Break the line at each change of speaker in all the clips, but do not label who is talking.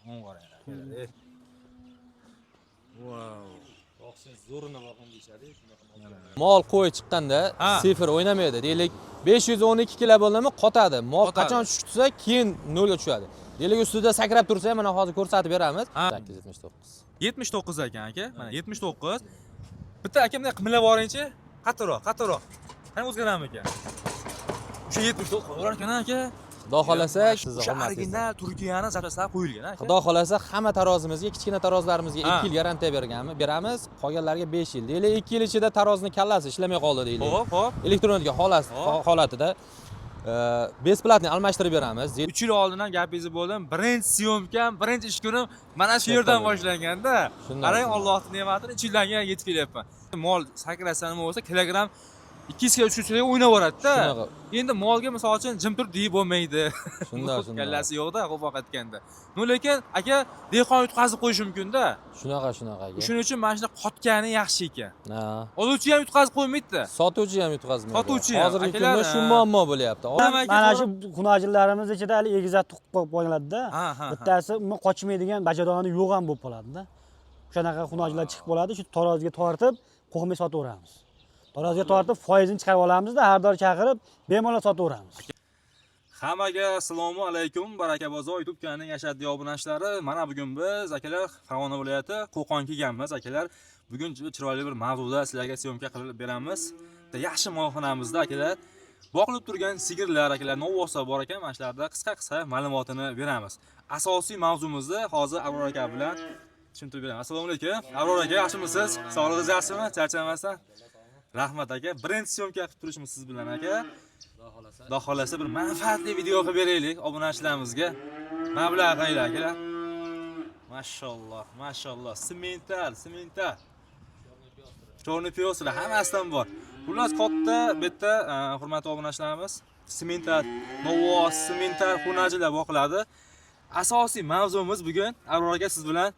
O'n qaranglar. Wow.
Boqsin, zo'rini boqin deyishadi, shunaqa mol.
Mol qo'y chiqqanda sifr o'ynamaydi. Deylik 512 kilo bo'ldimi, qotadi. Mol qachon tushsa, keyin nolga tushadi. Deylik ustida sakrab tursa ham mana hozir ko'rsatib beramiz. 879.
79 ekan aka. Mana 79. Bitta aka bunday qimillab boringchi. Qattiqroq, qattiqroq. Qani o'zgaradimi ekan? O'sha 79 bo'lar ekan aka.
Xudo xolasa, sizni
O'sha
hurmatingizda.
original Turkiyani zapchastlari qo'yilgan aka.
Xudo xolasa hamma tarozimizga, kichkina tarozlarimizga
Ha.
2 yil garantiya berganmi? Beramiz. Qolganlarga 5 yil. Deylik 2 yil ichida tarozni kallasi ishlamay qoldi deylik.
Xo'p, xo'p.
Elektronika holatida бесплатный almashtirib beramiz.
3 yil oldin ham gapingizni bo'ldim. Birinchi syomkam, birinchi ish kunim mana shu yerdan boshlanganda. Qarang, Allohning ne'matini 3 yildan keyin yetib kelyapman. Mol sakrasa nima bo'lsa, kilogramm 200 kilo 300 kiloga o'ynab yuboradida. Endi molga misol uchun jim turib deyib bo'lmaydi.
Shundoq, shundoq.
Kallasi yo'qda, qo'poq aytganda. No, lekin aka dehqon yutqazib qo'yishi mumkin-da.
Shunaqa, shunaqa aka.
Shuning uchun mana shunda qotgani yaxshi ekan.
Ha.
Oluvchi ham yutqazib qo'ymaydi-da.
Sotuvchi ham yutqazmaydi.
Sotuvchi ham.
Hozirgi
Akalar,
kunda shu muammo bo'lyapti.
Mana shu xunojinlarimiz ichida hali egizak tuxum qo'yib qo'yiladida. Bittasi umuman qochmaydigan bajadoni yo'q ham bo'lib qoladida. O'shanaqa xunojinlar chiqib qoladi, shu taroziga tortib, qo'ymay sotaveramiz. Taroziga tortib foizini chiqarib olamizda, har doim chaqirib, bemalol sotaveramiz.
Hammaga assalomu alaykum, Baraka bozor YouTube kanalining ashaddiy obunachilari. Mana bugun biz akalar Farg'ona viloyati Qo'qon kelganmiz akalar. Bugun juda chiroyli bir mavzuda sizlarga syomka qilib beramiz. Bitta yaxshi molxonamizda akalar boqilib turgan sigirlar akalar novvosa bor ekan, mana shularda qisqa-qisqa ma'lumotini beramiz. Asosiy mavzumizda hozir Abror aka bilan tushuntirib beraman. Assalomu alaykum. Abror aka, yaxshimisiz? Sog'lig'ingiz yaxshimi? Charchamasdan? Rahmat aka. Birinchi syomka qilib turishimiz siz bilan aka. Xudo xolasa bir manfaatli video qilib beraylik obunachilarimizga. Mablag' qaranglar akalar. Mashalloh, mashalloh. Semental, semental. Chorni piyoslar hammasidan bor. Xullas katta bu yerda hurmatli obunachilarimiz semental, novvos, semental xunajilar boqiladi. Asosiy mavzumiz bugun Abror aka siz bilan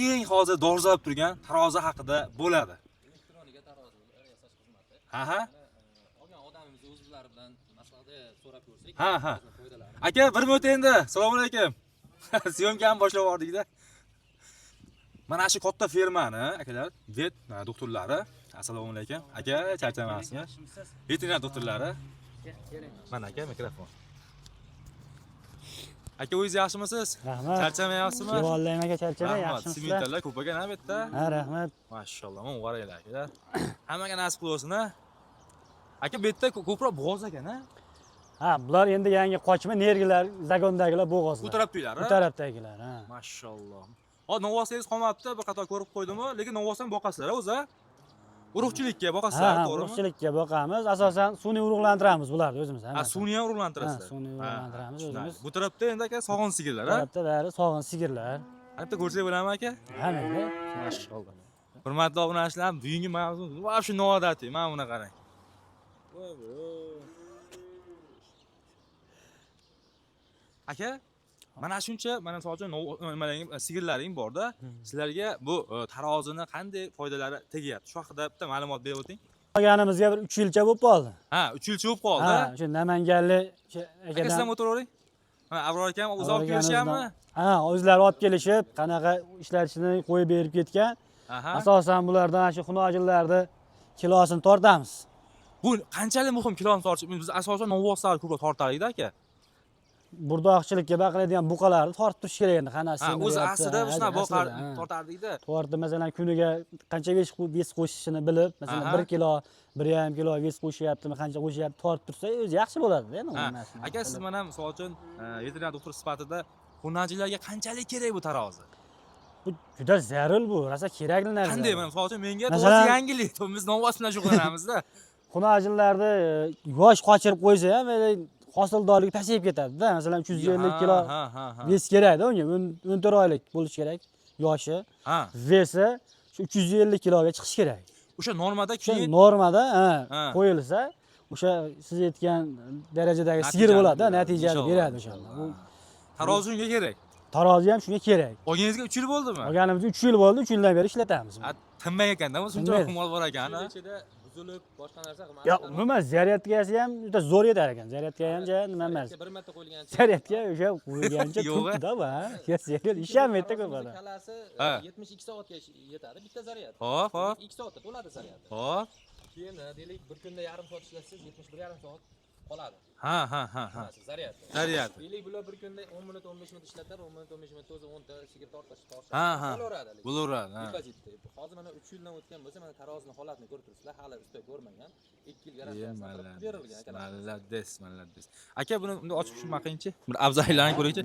eng hozir dolzarb turgan tarozi haqida bo'ladi.
Elektronika tarozi yasash xizmati.
Ha ha.
Olgan odamimiz o'zlari bilan maslahat so'rab ko'rsak,
Ha ha. Aka, bir minut endi. Assalomu alaykum. Syomkani boshlab yubordikda. Mana shu katta firmani akalar, vet doktorlari. Assalomu alaykum. Aka, charchamasmi? Veterinar doktorlari. Mana aka mikrofon. Aka, o'zingiz yaxshimisiz?
Rahmat.
Charchamayapsizmi?
Kevollayman aka, charchamay,
Rahmat.
yaxshimisizlar?
Simintallar ko'p ekan bu yerda.
Ha, rahmat.
Mashalloh, mana qaranglar akalar. Hammaga nasib qilsin ha. Aka, bu yerda ko'proq bo'g'oz ekan ha.
Ha, bular endi yangi qochma nergilar, zagondagilar bo'g'ozlar.
Bu tarafdagilar,
Bu tarafdagilar, ha.
Mashalloh. Hozir novvosangiz qolmabdi, bir qator ko'rib qo'ydim-u, lekin novvos ham boqasizlar o'zi. Urug'chilikka boqasizlar,
Ha,
to'g'rimi?
urug'chilikka boqamiz. Asosan sun'iy urug'lantiramiz bularni o'zimiz
Ha,
hammasini.
suvni ham urug'lantirasizlar.
Ha, suvni urug'lantiramiz o'zimiz.
Bu tarafda endi aka sog'in sigirlar,
Bu
ha?
tarafda bari sog'in sigirlar.
Bitta ko'rsak bo'ladimi aka?
Ha, mayli.
Mashalloh. Hurmatli obunachilar, bugungi mavzu вообще noodatiy. Mana buni qarang. Aka, mana shuncha, mana misol uchun nimalaring, sigirlaring borda, sizlarga bu tarozini qanday foydalari tegyapti? Shu haqida bitta ma'lumot berib o'ting.
Olganimizga bir 3 yilcha bo'lib qoldi.
Ha, 3 yilcha bo'lib qoldi.
Ha, o'sha Namanganlik o'sha
Aka, siz ham o'tiravering. Ha, Abror akam o'zi olib kelishyapmi?
Ha, o'zlari olib kelishib, qanaqa ishlatishini qo'yib berib ketgan. Asosan bulardan shu xunojinlarni kilosini tortamiz.
Bu qanchalik muhim kiloni tortish? Biz asosan novvoslarni ko'proq tortardik-da aka.
Burdoqchilikka baqiladigan buqalarni tortib turish kerak endi, qanasi
Ha, o'zi aslida shunaqa boqar tortardikda.
Tortib, masalan, kuniga qancha ves qo'shishini bilib, masalan, 1 kilo, 1,5 kilo ves qo'shyaptimi, qancha qo'shyapti, tortib tursa, o'zi yaxshi bo'ladi endi
Ha, aka, siz mana misol uchun veterinar doktor sifatida xunachilarga qanchalik kerak bu tarozi?
Bu juda zarur, bu rosa kerakli narsa.
Qanday mana misol uchun menga to'g'risi yangilik, biz novvos bilan shug'ullanamizda.
Xunajinlarni yosh qochirib qo'ysa ham hosildorligi pasayib ketadi-da. Masalan, 350 kilo ves kerakda unga, 14 oylik bo'lishi kerak yoshi. Vesi shu 350 kiloga chiqishi kerak.
O'sha normada keyin
o'sha normada qo'yilsa, o'sha siz aytgan darajadagi sigir bo'ladi, natijani beradi o'shanda. Bu
tarozi shunga kerak.
Tarozi ham shunga kerak.
Olganingizga 3 yil bo'ldimi?
Olganimizga 3 yil bo'ldi, 3 yildan beri ishlatamiz.
Tinmay ekanda, shuncha mol bor ekan.
Ichida Buzilib, boshqa narsa qilmadi.
Yo'q, umuman zaryadkasi ham juda zo'r yetar ekan. Zaryadka ham ja nima emas.
Bir marta qo'yilgancha.
Zaryadka o'sha qo'yilgancha
Yo'q,
turibdi-da bu, ha. Ya zaryad ishlamaydi ko'p odam.
Kalasi
Ha.
72 soatga yetadi bitta zaryad.
Hop, hop.
2 soatda to'ladi zaryad.
Hop.
Keyin deylik bir kunda yarim soat ishlatsangiz 71,5 soat qoladi.
Ha, ha, ha, ha.
Hammasi zaryad.
Zaryad.
Deylik bular bir kunda 10 minut 15 minut ishlatadi, 10 minut 15 minutda o'zi 10 ta sigir tortish tortish.
Ha, ha.
Bo'laveradi. lekin.
Bo'laveradi, ha.
Depozitda. Hozir mana 3 yildan o'tgan bo'lsa, mana tarozini holatini ko'rib turibsizlar, hali ustida ko'rmagan. 2 yil garantiyasi berilgan akalar.
Молодец, молодец. Aka, buni unda ochib tushunma qilingchi. Bir afzalliklarini ko'ringchi.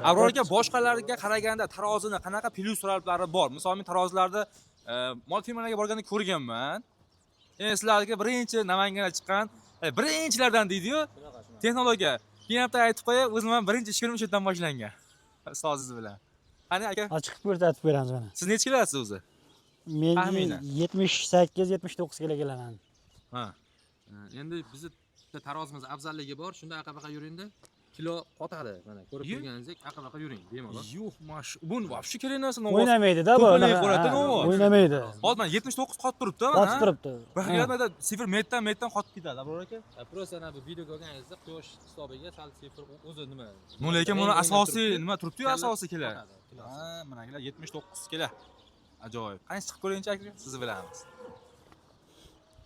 Abror aka, boshqalarga qaraganda tarozini qanaqa plyus taraflari bor? Misol men tarozilarda mol firmalarga borganda ko'rganman. Endi sizlarga birinchi Namanganda chiqqan, birinchilardan deydi-yu,
Shunaqa, shunaqa.
texnologiya. Keyin bitta aytib qo'yay, o'zim ham birinchi ish kunim o'sha yerdan boshlangan. Ustozingiz bilan. Qani aka,
Hozir chiqib ko'rsatib beramiz mana.
siz necha kilosiz o'zi?
Men
Taxminan.
78 79 kilo kelaman.
Ha.
Endi bizni bitta tarozimiz afzalligi bor. Shunda aqa-baqa yuringda kilo qotadi. Mana ko'rib
Ye.
turganingizdek aqa-baqa yuring bemalol.
Yo'q, mash. Bu вообще kerak narsa novvos.
O'ynamaydi-da bu.
To'polak
unaqa,
qo'yadi,
ha,
novvos.
O'ynamaydi.
Hozir mana 79 qotib turibdi mana.
Qotib turibdi.
Bir
Ha.
xil sifr metdan metdan qotib ketadi, Abror aka.
Просто ana bu videoga olganingizda quyosh hisobiga sal sifr o'zi nima?
No, lekin buni
Rang o'ynab
asosiy
turibdi.
nima turibdi-yu,
Kalla
asosiy kilo.
qotadi, kilosi.
Ha, mana akalar 79 kilo. Ajoyib. Qani chiqib ko'ringchi aka, sizni bilamiz.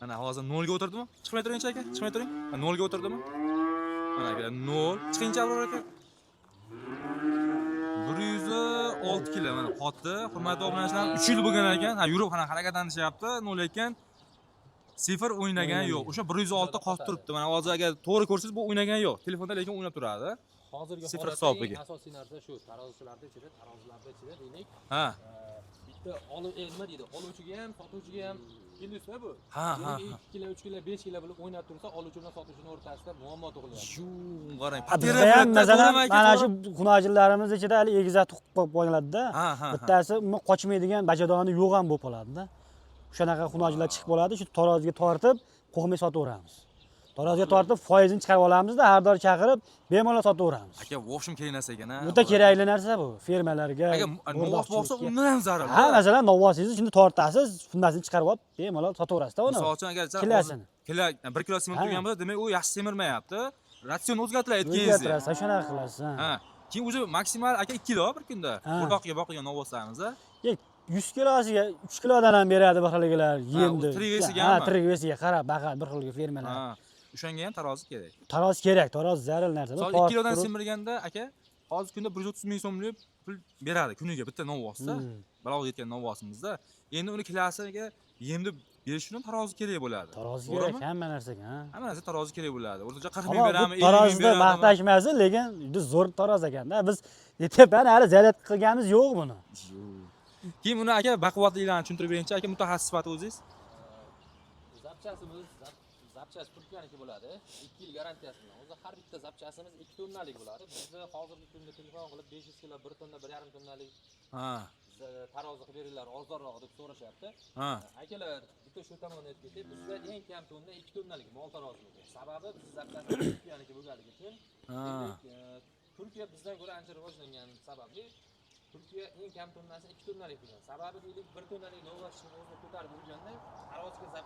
Mana hozir 0 ga o'tirdimi? Chiqmay turingchi aka, chiqmay turing. Mana 0 ga o'tirdimi? Mana akalar 0. Chiqingchi Abror aka. 106 kilo mana qotdi. Hurmatli obunachilar, 3 yil bo'lgan ekan. Ha, yurib mana harakatlanishyapti. 0 lekin sifr o'ynagan yo'q. O'sha 106 qotib turibdi. Mana hozir agar to'g'ri ko'rsangiz bu o'ynagan yo'q. Telefonda lekin o'ynab turadi.
Hozirgi
Sifr
holatda
hisobiga.
eng asosiy narsa shu tarozichilarda ichida, tarozilarda ichida deylik,
Ha.
bitta olib nima deydi, oluvchiga ham, sotuvchiga ham plyusda bu.
Ha, ha,
Deylik 2 kilo, 3 kilo, 5 kilo bo'lib o'ynab tursa, oluvchi bilan sotuvchining o'rtasida muammo tug'ilyapti.
Yu, qarang.
Bizda ham masalan mana shu xunojinlarimiz ichida hali egizak tuqib qo'yib qo'yiladida.
Ha, ha, ha.
Bittasi umuman qochmaydigan bajadoni yo'q ham bo'lib qoladida. O'shanaqa xunojinlar chiqib qoladi, shu taroziga tortib, qo'ymay sotaveramiz. Taroziga tortib foizini chiqarib olamizda, har doim chaqirib, bemalol sotaveramiz.
Aka, в общем kerak narsa ekan, ha.
O'ta kerakli narsa bu fermalarga.
Aka, novvos boqsa
bo'rdoqchilikka.
undan ham zarur.
Ha, masalan, novvosingizni shunda tortasiz, fundasini chiqarib olib, bemalol sotaverasizda uni.
Misol uchun agar
Kilasini.
Kilo 1 kilo sement
Ha.
turgan bo'lsa, demak u yaxshi semirmayapti. Ratsion o'zgartiriladi aytganingizdek.
O'zgartirasiz, shunaqa qilasiz. Ha.
Ha. Keyin уже maksimal aka 2 kilo bir kunda.
Ha.
Bo'rdoqqa boqilgan novvoslarimiz.
Ya, 100 kilosiga 3 kilodan ham beradi bir xilgilar yemni.
u tirik vesiga
Ha,
hammi?
tirik vesiga qarab baqadi bir xilgi fermalar.
Ha. O'shanga ham tarozi kerak.
Taroz kerak, taroz zarur narsa.
Misol 2
Tortib
kilodan
turib-
semirganda aka, hozir kunda 130 ming so'mlik pul beradi kuniga bitta novvosda. Balog'ga yetgan novvosimizda. Endi uni kilosiga yemni berish uchun tarozi kerak bo'ladi.
Tarozi
To'g'rimi?
kerak hamma narsaga, ha.
Hamma narsa tarozi kerak bo'ladi. O'rtacha 40 ming
Ammo
beradimi,
bu
50 ming
tarozida
beradimi?
maqtashmasin, lekin juda zo'r taroz ekanda. Biz tepani hali zaryad qilganimiz yo'q buni.
Keyin buni aka baquvvatliklarini tushuntirib beringchi aka, mutaxassis sifatida o'zingiz.
Zapchasimiz, zapchas Turkiyaniki bo'ladi. 2 yil garantiyasi bilan. O'zi har bitta zapchasimiz 2 tonnalik bo'ladi. Bizni hozirgi kunda telefon qilib 500 kilo, 1 tonna, 1,5 tonnalik
Ha.
tarozi qilib beringlar, arzonroq deb so'rashyapti.
Ha.
Akalar, bitta shu tomonni aytib ketay, bizda eng kam tonna 2 tonnalik mol tarozimizda. Sababi biz zapchasimiz Turkiyaniki bo'lganligi uchun
Ha.
deylik, Turkiya bizdan ko'ra ancha rivojlangan sababli Turkiya eng kam tonnasi 2 tonnalik bo'lgan. Sababi deylik 1 tonnalik novvosni o'zini ko'tarib yurganda taroziga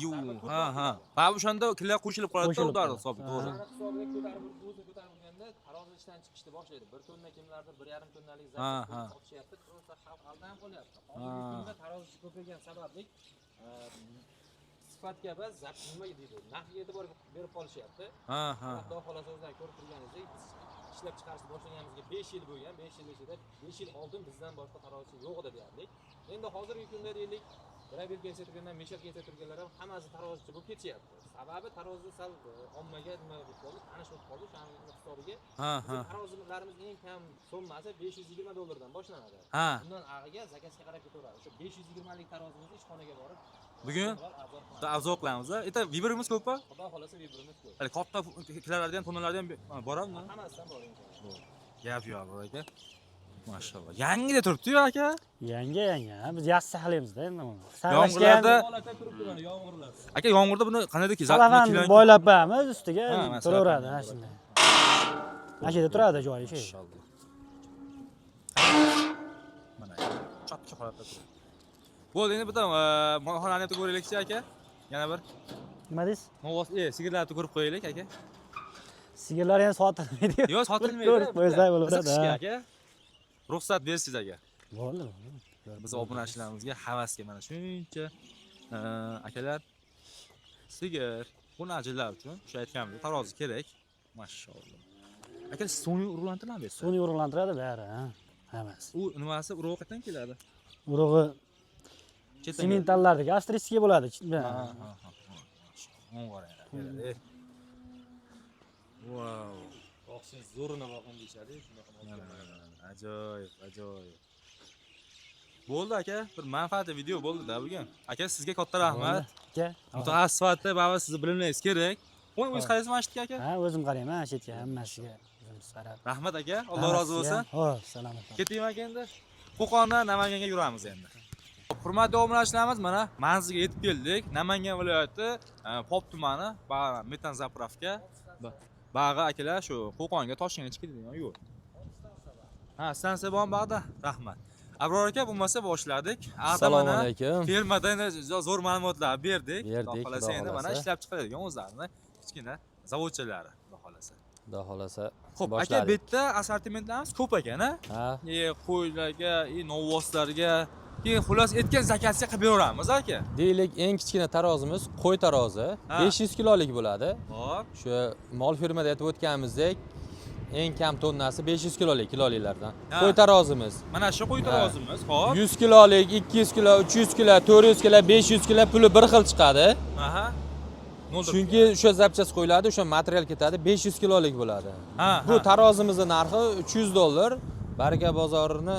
Yu,
zarba ko'p
ha, ha.
bo'ladi.
Va o'shanda killa qo'shilib qoladi-da,
Qo'shilib
ular
qoladi.
hisobi,
Ha.
to'g'ri.
O'shani hisobiga ko'tarib o'zini ko'tarib yurganda tarozi ishdan chiqishni boshlaydi. 1 tonna kimlardir 1,5 tonnalik
Ha,
zapchast
ha.
qo'yib sotishyapti. Просто xalq aldanib qolyapti. Hozirgi
Ha.
kunda tarozichi ko'paygan sababli sifatga emas, nima deydi, narxga e'tibor berib qolishyapti.
Ha, ha.
Xudo xohlasa o'zlari ko'rib turganingizdek, biz ishlab chiqarishni boshlaganimizga 5 yil bo'lgan. 5 yil ichida 5 yil oldin bizdan boshqa tarozichi yo'q edi deyarli. Endi hozirgi kunda deylik, Grabelga esa turganlar, Mishelga esa turganlar ham hammasi tarozichi bo'lib ketishyapti. Sababi tarozi sal ommaga nima bo'lib qoldi, tanish bo'lib qoldi. O'shaning hisobiga
Ha,
bizning
ha.
tarozilarimiz eng kam summasi $520 dan boshlanadi.
Ha.
Undan ag'iga zakazga qarab ketaveradi. O'sha 520 lik tarozimizni ishxonaga borib
Bugun
bemalol arzon qilamiz.
Bitta afzal qilamiz. Eta vibrimiz ko'pmi?
Xudo xohlasa vibrimiz ko'p.
Hali katta kilolardan ham, tonnalardan ham borami?
Hammasidan bor inshaalloh.
Gap yo'q, bor aka. Mashalloh. Yangida turibdi-yu aka.
Yangi yangi, ha, biz yaxshi saqlaymiz-da endi uni. Saqlashga ham
Yomg'irlarda
Holatda turibdi mana yomg'irlar.
aka, yomg'irda buni qanday
salafan boylab qo'yamiz ustiga
Ha, masalan,
turaveradi, ha shunday. Mana shu yerda turadi joyi shu.
Mashalloh. Mana chotki holatda turibdi. Bo'ldi, endi bitta molxonani ham ko'raylikchi aka. Yana bir
Nima deysiz?
Novvos, sigirlarni ko'rib qo'yaylik aka.
Sigirlar ham sotilmaydi.
Yo'q, sotilmaydi.
Ko'rib qo'ysak bo'laveradi.
Qiziqishga aka. Ruxsat bersiz aka.
Bo'ldi.
Biz obunachilarimizga havasga mana shuncha akalar sigir, xunajinlar uchun o'sha aytganimdek tarozi kerak. Mashalloh. Aka, sun'iy urug'lantirilami bu yerda?
Sun'iy urug'lantiradi bari, ha. Hammasi.
U nimasi urug'i qayerdan keladi?
Urug'i
Chetdan
sementallardagi avstriyskiy bo'ladi.
keladi. Ha, ha, ha. O'ng qarang. Vau.
Boqishni zo'rini boqing deyishadi, shunaqa mol
Mana,
keladi.
mana, mana. Ajoyib, ajoyib. Bo'ldi aka, bir manfaatli video bo'ldi-da bugun. Aka, sizga katta rahmat.
Aka.
Mutaxassis sifatida baribir sizni bilimlaringiz kerak. Qo'y, o'zingiz qaraysiz mana shu yerga aka.
Ha, o'zim qarayman shu yerga hammasiga. O'zimiz qarab.
Rahmat aka, Alloh rozi bo'lsin.
Xo'p, salomat.
Ketaymi aka endi? Qo'qondan Namanganga yuramiz endi. Hurmatli obunachilarimiz, mana manzilga yetib keldik. Namangan viloyati, Pop tumani, metan zapravka. Bag'i akalar shu Qo'qonga, Toshkentga chiqib ketadigan yo'l. Ha, stansiya bormi bag'da? Rahmat. Abror aka, bo'lmasa boshladik.
Assalomu alaykum.
Fermada endi zo'r ma'lumotlar berdik.
Berdik,
Xudo xohlasa
Xudo
endi mana
xohlasa.
ishlab chiqaradigan o'zlarini kichkina zavodchalari, Xudo xohlasa.
Xudo xohlasa.
Xo'p, aka,
Boshladik.
bu yerda assortimentlarimiz ko'p ekan, a?
Ha,
Qo'ylarga, novvoslarga, keyin xullas aytgan zakazga qilib beraveramiz aka.
Deylik, eng kichkina tarozimiz qo'y tarozi
Ha.
500 kilolik bo'ladi.
Hop.
Shu mol firmada aytib o'tganimizdek, eng kam tonnasi 500 kilolik kiloliklardan.
Ha.
Qo'y tarozimiz
Mana shu qo'y tarozimiz, hop.
100 kilolik, 200 kilo, 300 kilo, 400 kilo, 500 kilo puli bir xil chiqadi.
Aha. Noldir.
Chunki o'sha zapchast qo'yiladi, o'sha material ketadi, 500 kilolik bo'ladi.
Ha,
Bu
ha.
tarozimizning narxi $300. Baraka bozorini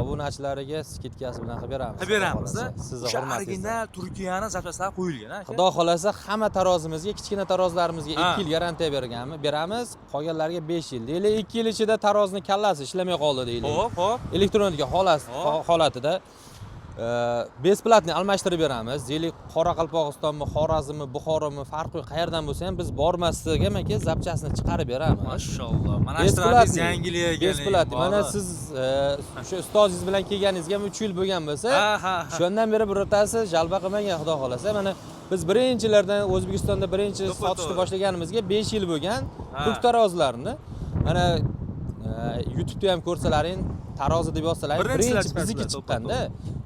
obunachilariga skidkasi bilan qilib beramiz.
Qilib beramiz.
Xudo xohlasa. Sizni
O'sha
hurmatingizda.
original Turkiyani zapchastlari qo'yilgan, aka.
Xudo xohlasa hamma tarozimizga, kichkina tarozlarimizga
Ha.
2 yil garantiya berganmi? Beramiz, qolganlarga 5 yil. Deylik, 2 yil ichida tarozni kallasi ishlamay qoldi deylik.
Hop, hop.
Elektronika
Hop.
holatida bесплатный almashtirib beramiz. Deylik, Qoraqalpog'istonmi, Xorazmmi, Buxoromi, farqi yo'q, qayerdan bo'lsa ham biz bormasligiga aka zapchasini chiqarib beramiz.
Mashalloh. Mana shu tarafingiz yangilik ekan.
Bесплатный. Mana siz o'sha ustozingiz bilan kelganingizga ham 3 yil bo'lgan bo'lsa,
Ha, ha, ha.
Shundan beri birortasi jalba qilmagan, xudo xohlasa. Mana biz birinchilardan O'zbekistonda birinchi
To'ppa
sotishni
to'g'ri.
boshlaganimizga 5 yil bo'lgan
Ha.
turk tarozlarini. Mana YouTube'da ham ko'rsalaring, tarozi deb yozsalaring,
Birinchilar
birinchi bizniki
chiqardilar, to'ppa
chiqqanda.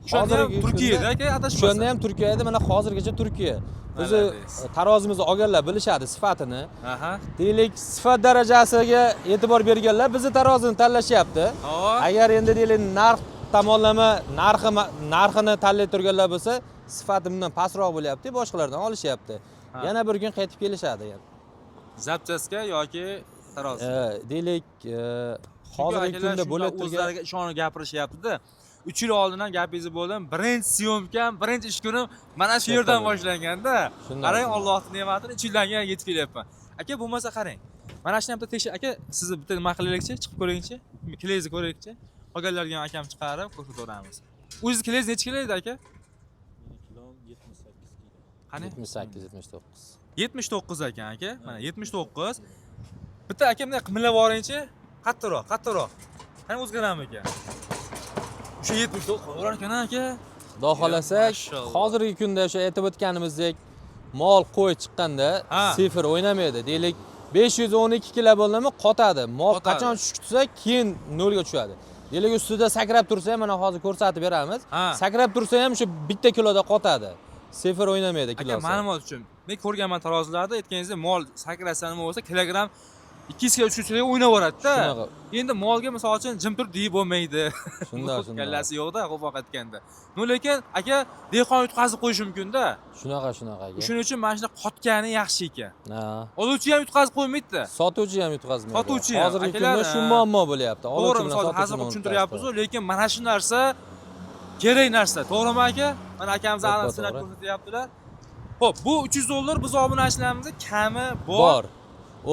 O'shanda ham
Hozirgi
Turkiyada
kunda-
aka, adashmasam.
O'shanda ham Turkiyada, mana hozirgacha Turkiya. O'zi
Malades.
tarozimizni olganlar bilishadi sifatini.
Aha.
Deylik, sifat darajasiga e'tibor berganlar bizni tarozini tanlashyapti.
Hop.
Agar endi deylik narx tomonlama narxini tanlay turganlar bo'lsa, sifati bundan pastroq bo'lyapti, boshqalardan olishyapti.
Ha.
Yana bir kun qaytib kelishadi.
Zapchastga yoki tarozi.
Deylik,
Chunki
hozirgi
akalar
kunda
shunday
bo'lib turgan
o'zlariga ishonib gapirishyapti-da. 3 yil oldin ham gapingizni bo'ldim. Birinchi syomkam, birinchi ish kunim mana shu yerdan boshlanganda.
Shunday.
Qarang, Allohning ne'matini 3 yildan keyin yetib kelyapman. Aka, bo'lmasa qarang. Mana shuni bitta tekshir, aka, sizni bitta nima qilaylikchi, chiqib ko'ringchi. Kiloingizni ko'raylikchi. Qolganlarga ham akam chiqarib ko'rsataveramiz. O'zingiz kiloingiz necha kilo edi aka?
Meni kilom 78 kilo.
Qani?
78, 79.
79 ekan aka. Mana 79. Bitta aka bunday qimillab boringchi. Qattiqroq, qattiqroq. Qani o'zgaramikan? O'sha 79 qo'yaverar ekan aka.
Xudo xohlasa,
Mashalloh.
hozirgi kunda o'sha aytib o'tganimizdek, mol qo'y chiqqanda
Ha.
sifr o'ynamaydi. Deylik, 512 kilo bo'ldimi, qotadi. Mol
Qotadi.
qachon tushib tutsa, keyin nolga tushadi. Deylik, ustida sakrab tursa ham, mana hozir ko'rsatib beramiz.
Ha.
Sakrab tursa ham o'sha bitta kiloda qotadi. Sifr o'ynamaydi
Aka,
kilosi.
ma'lumot uchun men ko'rganman tarozilarda aytganingizdek mol sakrasa nima bo'lsa kilogramm 200 kilo 300 kiloga o'ynab yuboradida.
Shunaqa.
Endi molga misol uchun jim turib deyib bo'lmaydi.
Shundoq, shundoq.
Kallasi yo'qda, qo'poq aytganda. No lekin aka dehqon yutqazib qo'yishi mumkin-da.
Shunaqa, shunaqa aka.
Shuning uchun mana shunday qotgani yaxshi ekan.
Ha.
Oluvchi ham yutqazib qo'ymaydi-da.
Sotuvchi ham yutqazmaydi.
Sotuvchi ham.
Hozirgi
Akalar,
kunda shu muammo bo'lyapti.
To'g'ri,
Oluvchi bilan
misol hazil
sotuvchini
qilib tushuntiryapmiz,
o'rtasida.
lekin mana shu narsa kerak narsa. To'g'rimi aka? Mana akamiz
To'ppa
aniq sinab
to'g'ri.
ko'rsatyaptilar. Xo'p, bu $300 biz obunachilarimizga kami bor.
Bor.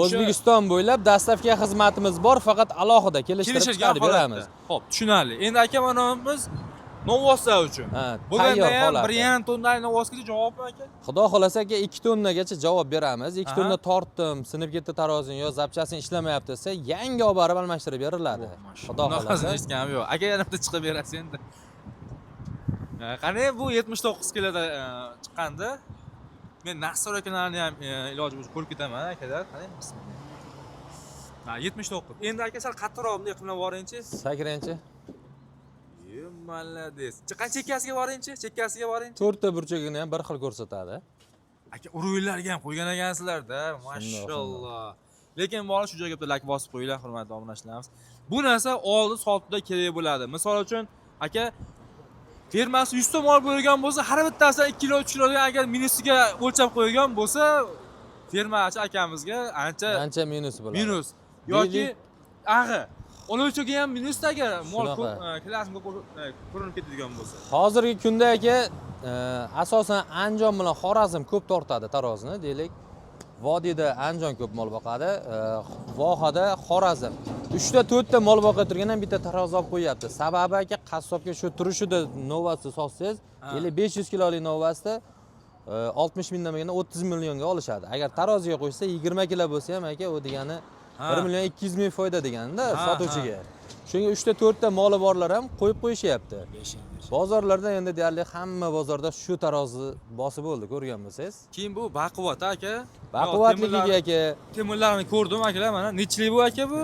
O'zbekiston bo'ylab dastavka xizmatimiz bor, faqat alohida kelishtirib
Kelishilgan
chiqarib beramiz.
holatda. Xo'p, tushunarli. Endi aka mana biz novvoslar uchun.
Ha,
Bugunda
tayyor
ham
holati.
1,5 tonnalik novvosgacha javobmi aka?
Xudo xohlasa aka 2 tonnagacha javob beramiz. 2
Aha.
tonna tortdim, sinib ketdi tarozing yo zapchasing ishlamayapti desa, yangi olib borib almashtirib beriladi. Xudo
Bunaqasini
xohlasa.
eshitganim yo'q. Aka yana bitta chiqib berasiz endi. Qani bu 79 kiloda chiqqandi. Men Nasr akalarni ham iloji bo'lsa ko'rib ketaman akalar. Qarang, bismillah. Ha, 79. Endi aka sal qattiqroq bunday qilib boringchi.
Sakrangchi.
Ye, молодец. Chiqqan chekkasiga boringchi, chekkasiga boring.
To'rtta burchagini ham bir xil ko'rsatadi.
Aka, уровень larga ham qo'ygan ekansizlar-da, mashalloh. Lekin bola shu joyga bitta layk bosib qo'yinglar, hurmatli obunachilarimiz. Bu narsa oldi sotuvda kerak bo'ladi. Misol uchun, aka, fermasi 100 ta mol bo'lgan bo'lsa, har bittasidan 2 kilo, 3 kilodan agar minusiga o'lchab qo'ygan bo'lsa, fermachi akamizga ancha
Ancha minus bo'ladi.
Minus yoki
Deylik-
ag'i oluvchiga ham minusda agar mol
Shunaqa.
ko'p, kilosi ko'p ko'rinib ketadigan bo'lsa.
Hozirgi kunda aka, asosan Andijon bilan Xorazm ko'p tortadi tarozini, deylik. Vodiyda Andijon ko'p mol boqadi, vohada Xorazm. 3 ta 4 ta mol boqib turgan ham bitta tarozi olib qo'yyapti. Sababi aka, qassobga shu turishida novvasni sotsangiz, deylik 500 kilolik novvasni 60 mingdan bo'lganda 30 millionga olishadi. Agar taroziga qo'ysa 20 kilo bo'lsa ham aka, u degani 1 million 200 ming foyda deganda sotuvchiga. Shunga 3 ta 4 ta moli borlar ham qo'yib qo'yishyapti. Bozorlarda endi deyarli hamma bozorda shu tarozi bosib bo'ldi, ko'rgan bo'lsangiz.
Keyin bu baquvvat aka.
Baquvvatligiga aka,
Temirlarni ko'rdim akalar, mana nechilik bu aka bu?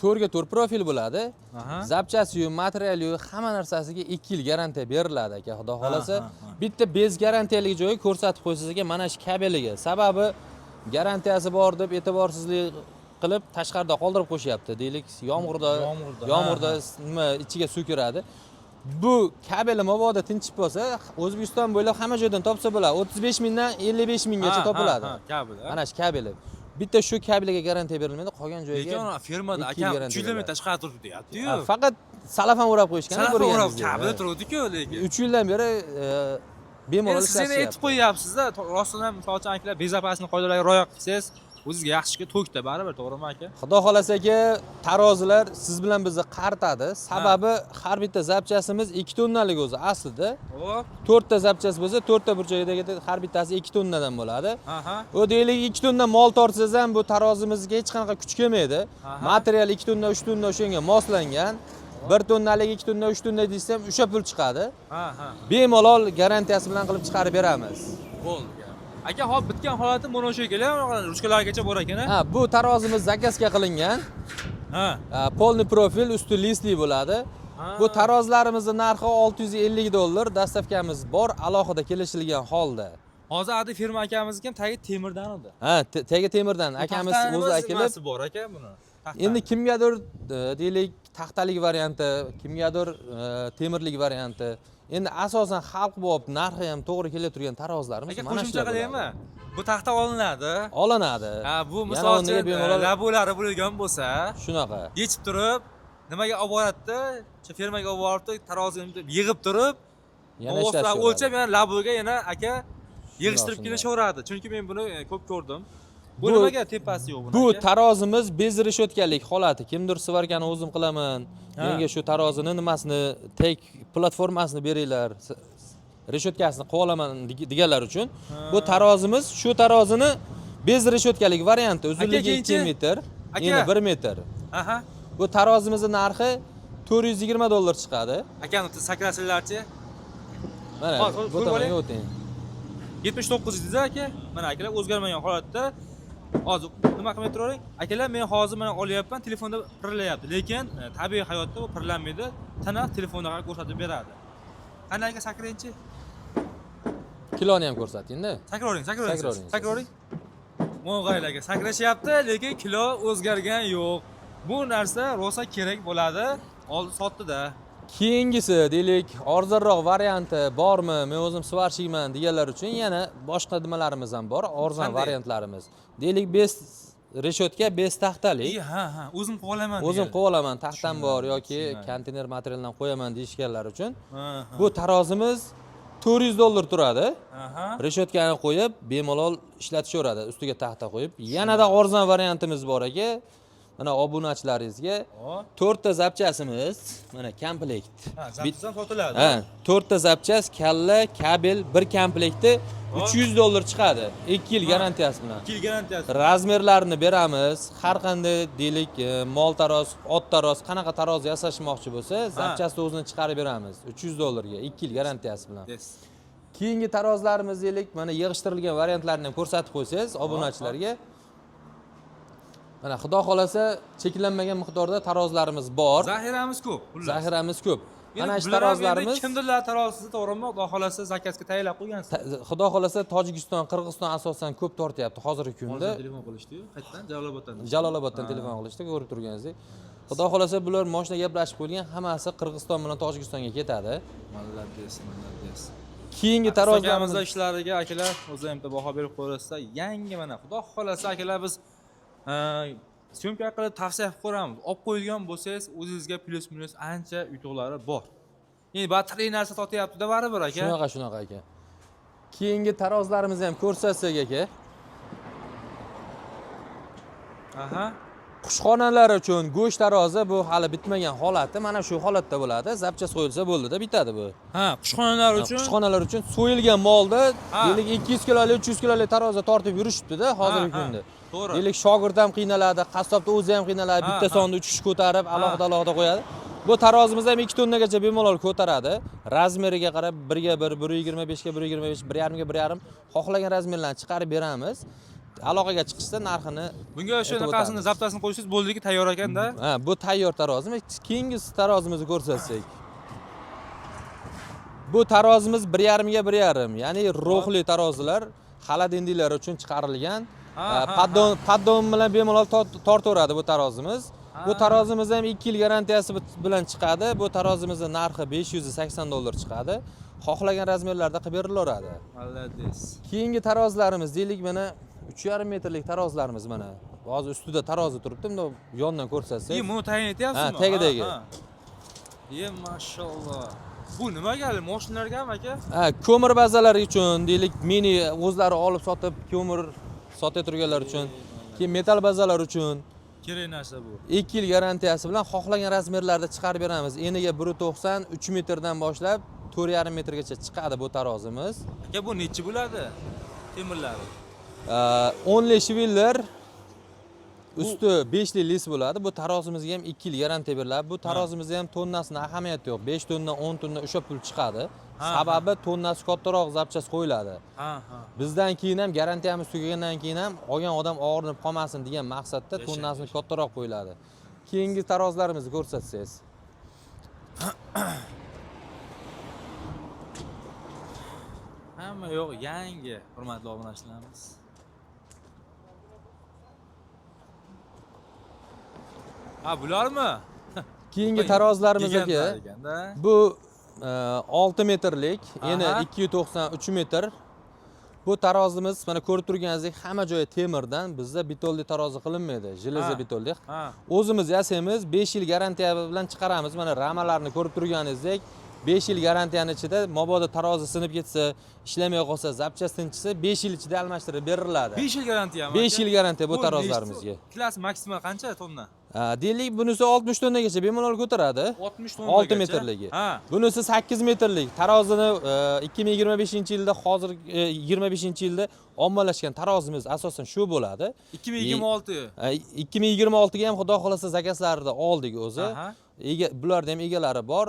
4 ga 4 profil bo'ladi. Zapchasiyu, materialiyu hamma narsasiga 2 yil garantiya beriladi aka, xudo xohlasa.
Ha, ha.
Bitta без garantiyalik joyi ko'rsatib qo'ysangiz aka, mana shu kabeliga. Sababi garantiyasi bor deb e'tiborsizlik qilib tashqarida qoldirib qo'yishyapti. Deylik, yomg'irda
Yomg'irda,
yomg'irda nima ichiga suv kiradi. Bu kabeli mabodo tinchib qolsa, O'zbekiston bo'ylab hamma joydan topsa bo'ladi. 35 mingdan 55 minggacha topiladi.
Ha, kabel.
Mana shu kabeli. Bitta shu kabeliga garantiya berilmaydi, qolgan joyiga
Lekin uni fermada
2 yil
akam
garantiya
3 yil
beriladi.
tashqarida turibdi deyapti-yu.
Ha, faqat salafan o'rab qo'yishgan.
Salafan o'rab kabelda turuvdi-ku lekin.
3 yildan beri bemalol
Endi siz endi aytib
ishlatishyapti.
qo'yyapsiz-da, rostdan ham misol uchun akalar безопасный qoidalarga rioya qilsangiz, o'zizga yaxshi tokda baribir, to'g'rimi aka?
Xudo xohlasa aka, tarozilar siz bilan bizni qaritadi. Sababi har bitta zapchasimiz 2 tonnalik o'zi aslida.
Hop.
4 ta zapchas bo'lsa, 4 ta burchagidagi har bittasi 2 tonnadan bo'ladi.
Aha.
U deylik 2 tonna mol tortsangiz ham bu tarozimizga hech qanaqa kuch kelmaydi. Material 2 tonna, 3 tonna o'shanga moslangan. 1 tonnalik 2 tonna, 3 tonna desa ham o'sha pul chiqadi.
Ha, ha.
Bemalol garantiyasi bilan qilib chiqarib beramiz.
Bo'ldi. Aka, hop, bitgan holati mana o'sha ekan, ruchkalargacha bor ekan,
Ha, bu tarozimiz zakazga qilingan.
Ha.
Ha, полный profil, usti listli bo'ladi. Bu tarozlarimizni narxi 650 dollar, доставка miz bor, alohida kelishilgan holda.
Hozir adi firma akamizniki ham tagi temirdan edi.
Ha, tagi temirdan akamiz
Taxtani
o'zi
nimasi
akilib
bor aka buni? Taxtani.
Endi kimgadir deylik taxtalik varianti, kimgadir temirlik varianti. Endi asosan xalq bo'lib narxi ham to'g'ri kelib turgan tarozlarimiz
Aka,
mana
qo'shimcha
shular
qilaymi?
bo'ladi.
Bu taxta olinadi.
Olinadi.
Ha, bu
Yana
misol
o'rniga
uchun
bemalol
labolari bo'lgan bo'lsa,
shunaqa.
yechib turib, nimaga olib boradida, o'sha fermaga olib boribdi, tarozini yig'ib turib,
Yana
novvoslar
ishlatishaveradi.
o'lchab, yana laboga yana aka yig'ishtirib
Shundoq,
kelishaveradi. Chunki men buni ko'p ko'rdim. Bu nimaga tepasi yo'q buni?
Bu
aka?
tarozimiz без reshotkalik holati. Kimdir сварка ni o'zim qilaman, menga shu tarozini nimasini, tek platformasini beringlar, reshotkasini qilib olaman deganlar uchun bu tarozimiz, shu tarozini без reshotkalik varianti, uzunligi
keyinchi?
2 metr,
Aka.
eni 1 metr.
Aha.
Bu tarozimizni narxi 420 dollar chiqadi.
Aka, sakrasizlarchi.
Mana
Hozir,
bu
qo'yib
tomonga
oling.
o'ting.
79 dedingiz aka. Mana akalar, o'zgarmagan holatda. Hozir nima qilmay turavering. Akalar, men hozir mana olyapman, telefonda pirlayapti. Lekin tabiiy hayotda bu pirlanmaydi. Tana telefonda qarab ko'rsatib beradi. Qani aka, sakrangchi.
Kiloni ham ko'rsating-da.
Sakravering, sakravering.
Sakravering.
Sakravering. Mo'g'aylar aka, sakrashyapti, lekin kilo o'zgargan yo'q. Bu narsa rosa kerak bo'ladi. Oldi sotdida.
Keyingisi deylik arzonroq varianti bormi, men o'zim сварщик man deganlar uchun yana boshqa nimalarimiz ham bor, arzon
Qanday?
variantlarimiz. Deylik без reshotka, без taxtalik.
Ha, o'zim qilib olaman.
O'zim
deganlar.
qilib olaman, taxtam bor yoki
Tushunarli.
konteyner materialdan qo'yaman deyishganlar uchun
Ha,
bu tarozimiz 400 dollar turadi.
Aha.
Reshotkani qo'yib bemalol ishlatishaveradi, ustiga taxta qo'yib. Yanada arzon variantimiz bor aka. Mana obunachilaringizga
Hop.
to'rtta zapchasimiz, mana komplekt.
Ha, zapchas ham sotiladi.
Ha, to'rtta zapchas, kalla, kabel bir komplekti 300 dollar chiqadi. 2 yil garantiyasi bilan.
2 yil garantiyasi.
Размер larini beramiz. Har qanday deylik, mol taroz, ot taroz, qanaqa taroz yasashmoqchi bo'lsa, zapchasni o'zini chiqarib beramiz 300 dollarga, 2 yil garantiyasi bilan.
Yes.
Keyingi tarozlarimiz deylik, mana yig'ishtirilgan variantlarini ham ko'rsatib qo'ysangiz obunachilarga. Mana xudo xolasa cheklanmagan miqdorda tarozlarimiz bor.
Zaxiramiz ko'p, xullas.
Zaxiramiz ko'p. Mana shu
bular ham endi
tarozlarimiz
kimdirlar tarozisi, to'g'rimi? Xudo xolasa zakazga tayyorlab qo'ygansiz.
Xudo xolasa Tojikiston, Qirg'iziston asosan ko'p tortyapti hozirgi kunda.
Telefon qilishdi-yu, qayerdan? Jaloloboddan.
Jaloloboddan telefon qilishdi, ko'rib turganingizdek. Xudo xolasa bular mashina gaplashib qo'yilgan, hammasi Qirg'iziston bilan Tojikistonga ketadi.
Молодец, молодец.
Keyingi
Tarozlarimiz
tarozlarimiz
ishlariga akalar o'zi ham bitta baho berib qo'yasizlar. Yangi mana xudo xolasa akalar biz syomka qilib tavsiya qilib qo'yamiz. Olib qo'ygan bo'lsangiz o'zingizga plyus minus ancha yutuqlari bor. Endi battarey narsa sotyapti-da baribir aka.
Shunaqa, shunaqa aka. Keyingi tarozlarimizni ham ko'rsatsak aka.
Aha.
Qushxonalar uchun go'sht tarozi bu hali bitmagan holati, mana shu holatda bo'ladi. Zapchast qo'yilsa bo'ldida, bitadi bu.
Ha, qushxonalar uchun.
Qushxonalar uchun so'yilgan molda deylik 200 kilolik, 300 kilolik tarozi tortib yurishibdi-da hozirgi kunda.
To'g'ri.
Deylik shogird ham qiynaladi, qassobda o'zi ham qiynaladi, bitta sonni 3 kishi ko'tarib, alohida alohida qo'yadi. Bu tarozimiz ham 2 tonnagacha bemalol ko'taradi. Razmeriga qarab 1ga 1, 1.25 ga 1.25, 1.5 ga 1.5 xohlagan razmerlarni chiqarib beramiz. Aloqaga chiqishsa narxini
Bunga o'sha
aytib
naqasini
o'tamiz.
zaptasini qo'ysangiz bo'ldiki, tayyor ekanda.
Ha, bu tayyor tarozimiz. Keyingi tarozimizni ko'rsatsak. Bu tarozimiz 1.5 ga 1.5, ya'ni ro'hli tarozilar xaladindiylar uchun chiqarilgan. Paddon bilan bemalol tortaveradi bu tarozimiz. Bu tarozimiz ham 2 yil garantiyasi bilan chiqadi. Bu tarozimizning narxi $580 chiqadi. Xohlagan razmerlarda qilib berilaveradi.
Молодец.
Keyingi tarozlarimiz deylik mana 3.5 metrlik tarozlarimiz mana. Hozir ustida tarozi turibdi, bundoq yondan ko'rsatsak.
İyi, buni tayin etyapsizmi?
Ha, tagidagi.
Ye, mashalloh. Bu nimaga? Mashinalargami aka?
Ha, ko'mir bazalari uchun deylik, mini o'zlari olib sotib ko'mir sota turganlar uchun, keyin metal bazalar uchun
Kerak narsa bu.
2 yil garantiyasi bilan xohlagan razmerlarda chiqarib beramiz. Eniga 1.90, 3 metrdan boshlab 4.5 metrgacha chiqadi bu tarozimiz.
Aka, bu nechi bo'ladi? Temirlari.
10li shviller usti 5li lis bo'ladi. Bu tarozimizga ham 2 yil garantiya beriladi. Bu tarozimizga ham tonnasini ahamiyati yo'q. 5 tonna, 10 tonna o'sha pul chiqadi. Sababi tonnasi kattaroq zapchast qo'yiladi. Bizdan keyin ham garantiyamiz tugagandan keyin ham olgan odam og'rinib qolmasin degan maqsadda tonnasini kattaroq qo'yiladi. Keyingi tarozlarimizni ko'rsatsangiz.
Hamma yo'q yangi, hurmatli obunachilarimiz. Ha, bularmi?
Keyingi tarozlarimiz aka, bu 6 metrlik, eni 2.93 metr. Bu tarozimiz mana ko'rib turganingizdek hamma joyi temirdan, bizda betonli tarozi qilinmaydi, железобетонli. O'zimiz yasaymiz, 5 yil garantiya bilan chiqaramiz. Mana ramalarni ko'rib turganingizdek 5 yil garantiyani ichida mabodo tarozi sinib ketsa, ishlamay qolsa, zapchastini chiqsa 5 yil ichida almashtirib beriladi.
5 yil garantiyami?
5 yil garantiya bu tarozlarimizga.
Klas maksimal qancha tonna?
Deylik bunisi 60 tonnagacha bemalol ko'taradi.
60 tonnagacha.
6 metrligi. Bunisi 8 metrlik. Tarozini 2025-yilda hozir 25-yilda ommalashgan tarozimiz asosan shu bo'ladi.
2026.
2026 ga ham xudo xolasa zakazlarni oldik o'zi. Bularda ham egalari bor.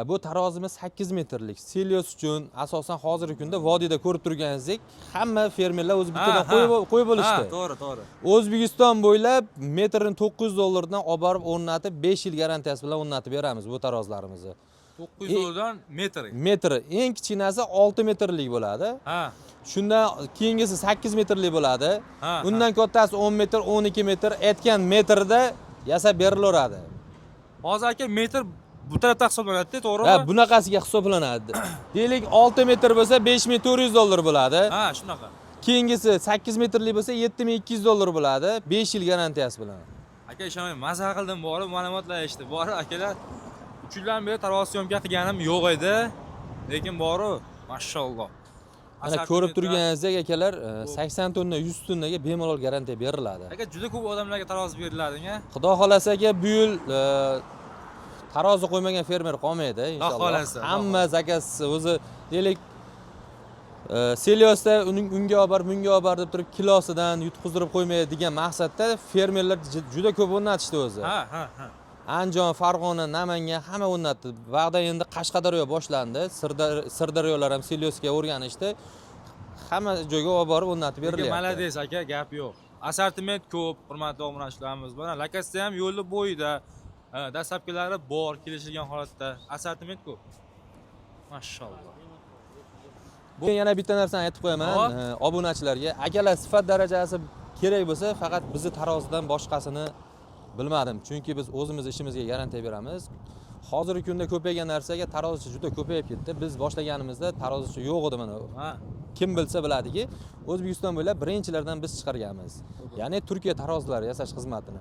Bu tarozimiz 8 metrlik. Selios uchun asosan hozirgi kunda vodiyda ko'rib turganingizdek hamma fermerlar o'zi bittadan qo'yib olishdi.
To'g'ri, to'g'ri.
O'zbekiston bo'ylab metrini $900 olib borib o'rnatib 5 yil garantiyasi bilan o'rnatib beramiz bu tarozlarimizni.
$900 metr.
Metri eng kichkinasi 6 metrlik bo'ladi. Shundan keyingisi 8 metrlik bo'ladi. Undan kattasi 10 metr, 12 metr, aytgan metrda yasab berilaveradi.
Hozir aka metr bu tarafda hisoblanadi, to'g'rimi?
Ha, bunaqasiga hisoblanadi. Deylik 6 metr bo'lsa $5400 bo'ladi.
Ha, shunaqa.
Keyingisi 8 metrlik bo'lsa $7200 bo'ladi, 5 yil garantiyasi bilan.
Aka, ishonmang, maza qildim, borib ma'lumotlar eshitib. Borib akalar 3 yildan beri tarozi syomka qilganim yo'q edi. Lekin borib, mashalloh.
Mana ko'rib turganingizdek akalar, 80 tonna, 100 tonnaga bemalol garantiya beriladi.
Aka, juda ko'p odamlarga tarozi beriladi, a?
Xudo xolasa aka, bu yil tarozi qo'ymagan fermer qolmaydi inshaalloh. Hamma zakaz o'zi deylik Seliosda uning unga olib bor, bunga olib bor deb turib kilosidan yutqizdirib qo'ymaydi degan maqsadda fermerlar juda ko'p o'rnatishdi o'zi.
Ha.
Andijon, Farg'ona, Namangan hamma o'rnatdi. Vaqtda endi Qashqadaryo boshlandi. Sirdaryolar ham Selyosga o'rganishdi. Hamma joyga olib borib o'rnatib
Lekin
berilyapti.
Молодец aka, gap yo'q. Assortiment ko'p, hurmatli obunachilarimiz. Mana lokatsiya ham yo'lni bo'yida, доставка lari bor, kelishilgan holatda. Assortiment ko'p. Mashalloh.
Bu yana bitta narsani aytib qo'yaman,
Hop.
Obunachilarga. Akalar, sifat darajasi kerak bo'lsa, faqat bizni tarozidan boshqasini bilmadim. Chunki biz o'zimiz ishimizga garantiya beramiz. Hozirgi kunda ko'paygan narsaga tarozichi juda ko'payib ketdi. Biz boshlaganimizda tarozichi yo'q edi mana. Kim bilsa biladiki, O'zbekiston bo'ylab birinchilardan biz chiqarganmiz. Ya'ni Turkiya tarozilari yasash xizmatini.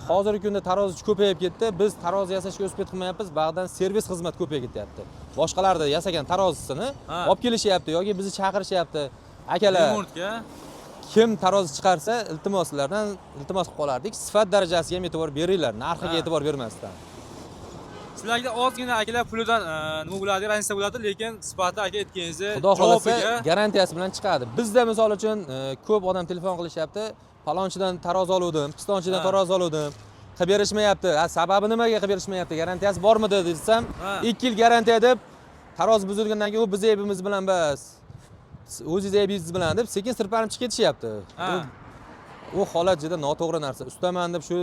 Hozirgi kunda tarozichi ko'payib ketdi. Biz tarozi yasashga успеть qilmayapmiz, ba'dan servis xizmat ko'payib ketyapti. Boshqalarda yasagan tarozisini olib kelishyapti yoki bizni chaqirishyapti. Akalar,
Remontga.
Kim tarozi chiqarsa, iltimos, sizlardan iltimos qilib qolardik. Sifat darajasiga ham e'tibor beringlar, narxiga e'tibor bermasdan.
Sizlarga ozgina akalar pulidan nima bo'ladi, разница bo'ladi, lekin sifati aka aytganingizni
Xudo xohlasa
javobiga
garantiyasi bilan chiqadi. Bizda misol uchun ko'p odam telefon qilishyapti. Palonchidan tarozi oluvdim, pistonchidan tarozi oluvdim. Qilib berishmayapti. Ha, sababi nimaga qilib berishmayapti? Garantiyasi bormidi desam, 2 yil garantiya deb tarozi buzilgandan keyin u bizni aybimiz bilan bas. O'zingiz aybingiz bilan deb sekin sirpanib chiqib ketishyapti. U holat juda noto'g'ri narsa. Ustaman deb shu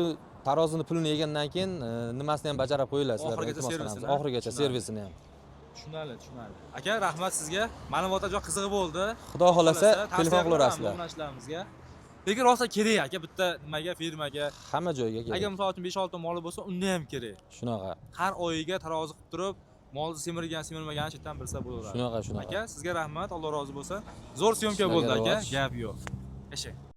tarozini pulini yegandan keyin nimasini ham bajarib qo'yinglar sizlar.
Oxirigacha
Iltimos qilamiz.
servisini, ha?
Oxirigacha
Tushunarli.
servisini ham.
Tushunarli, tushunarli. Aka, rahmat sizga. Ma'lumotlar juda qiziq bo'ldi.
Xudo xohlasa
Tavsiya
telefon
qilaman
qilaverasizlar.
obunachilarimizga. Lekin rosa kerak aka bitta nimaga, firmaga.
Hamma joyga
Agar
kerak.
misol uchun 5-6 moli bo'lsa, unda ham kerak.
Shunaqa.
Har oyiga tarozi qilib turib, molni semirgan, semirmaganini chetdan bilsa bo'laveradi.
Shunaqa, shunaqa.
Aka, sizga rahmat, Alloh rozi bo'lsin. Zo'r съёмка
Sizlarga
bo'ldi aka,
rivoj.
gap yo'q. Yashang.